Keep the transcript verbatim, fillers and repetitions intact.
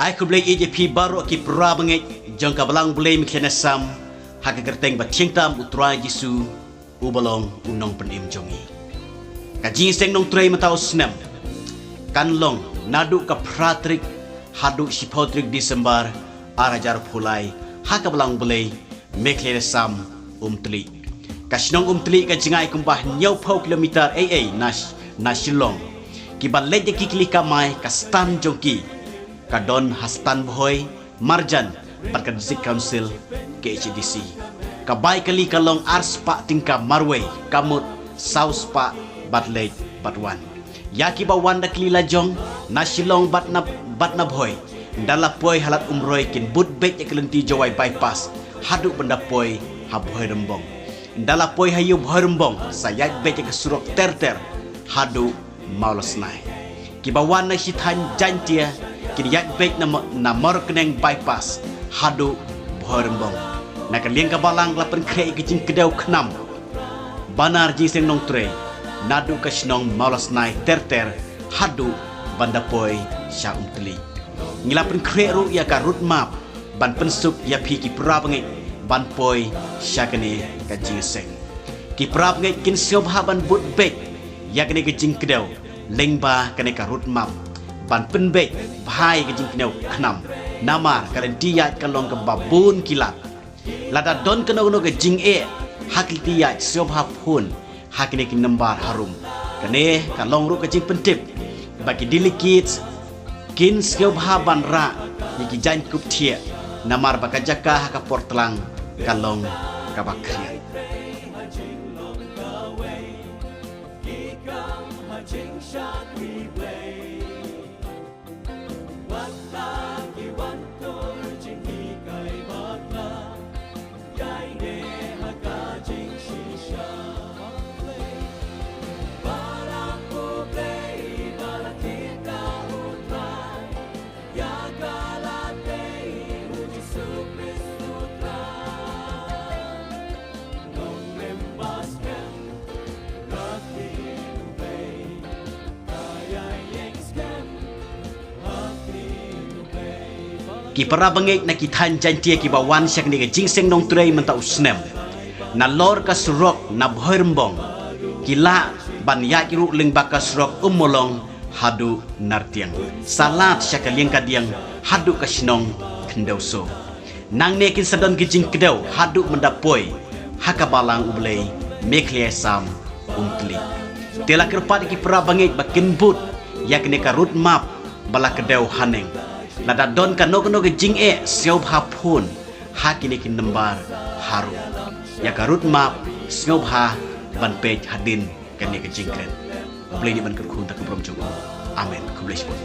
Ai khublei ïa phi baroh ki para bangeit jong ka Balang Blei Mekhlaiñ Assam, ha ka kyrteng ba thiang tam U Trai Jisu, uba long U Nongpynim jong ngi. Ka jingïaseng Nongtrei mynta u snem kan long naduh ka phra tarik haduh shiphew tarik Disembar ar hajar arphew lai, ha ka Balang Blei Mekhlaiñ Assam, Umtlieh. Ka shnong Umtlieh ka jngai kumba hynñiewphew kilometer ei ei na, na Shillong. Kiba leit ïa ki kali kamai, ka stand jong ki ka don ha Stand Bhoi, marjan bad ka District Council, K H A D C. Ka bai kali ka long ar spah tyngka marwei, ka mut saw spah bad leit bad wan. Ïa kiba wan da kali lajong na Shillong bad na, bad na Bhoi, ynda la poi ha Lad Umroi kin bud beit ïa ka lynti Jowai Bypass haduh ban da poi ha Bhoirymbong. Ynda la poi ha ïew Bhoirymbong sa ïaid beit ïa ka surok ter ter haduh Mawlasnai. Kiba wan na shi thaiñ Jaintia kin ïaid beit na, na Mawryngkneng Bypass haduh Bhoirymbong. Na ka liang ka balang la pynkhreh ïa ka jingkdew khnam ba nar jingïaseng Nongtrei naduh ka shnong Mawlasnai ter ter haduh ban da poi sha Umtlieh. Ngi la pynkhreh ruh ïa ka route map ban pynsuk ïa phi ki para bangeit ban poi sha kane ka jingïaseng. Ki para bangeit kin sngewbha ban bud beit ïa kane ka jingkdew lyngba kane ka route map ban pynbeit bha ïa ka jingkdew khnam. Namar ka lynti ïaid ka long kaba bun ki lad. Lada don kano kano ka jingeh ha ka lynti ïaid, sngewbha phone ha kine ki nambar harum. Kane ka long ruh ka jingpyntip ba ki delegates kin sngewbha ban rah ïa ki jaiñkup thiah, namar ba ka jaka ha ka por tlang ka long kaba khriat. Ki para bangeit na ki thaiñ Jaintia kiba wan sha kane ka jingïaseng Nongtrei mynta u snem, nalor ka surok na Bhoirymbong, ki lah ban ïaid ruh lyngba ka surok Ummulong haduh Nartiang, sa lad sha ka liang ka diang haduh ka shnong Khyndew Soo. Nangne kin sa don ki jingkdew haduh ban da poi ha ka Balang U Blei Mekhlaiñ Assam, Umtlieh. Te la kyrpad ïa ki para bangeit ba kin bud ïa kane ka route map ba la kdew haneng. Lada don kano kano ka jingeh, sngewbha phone ha kine ki nambar harum. Ïa ka route map sngewbha ban peit hadien kane ka jingkren. U Blei un ïa ban kyrkhu na ka burom jong u. Amen. Khublei shibun.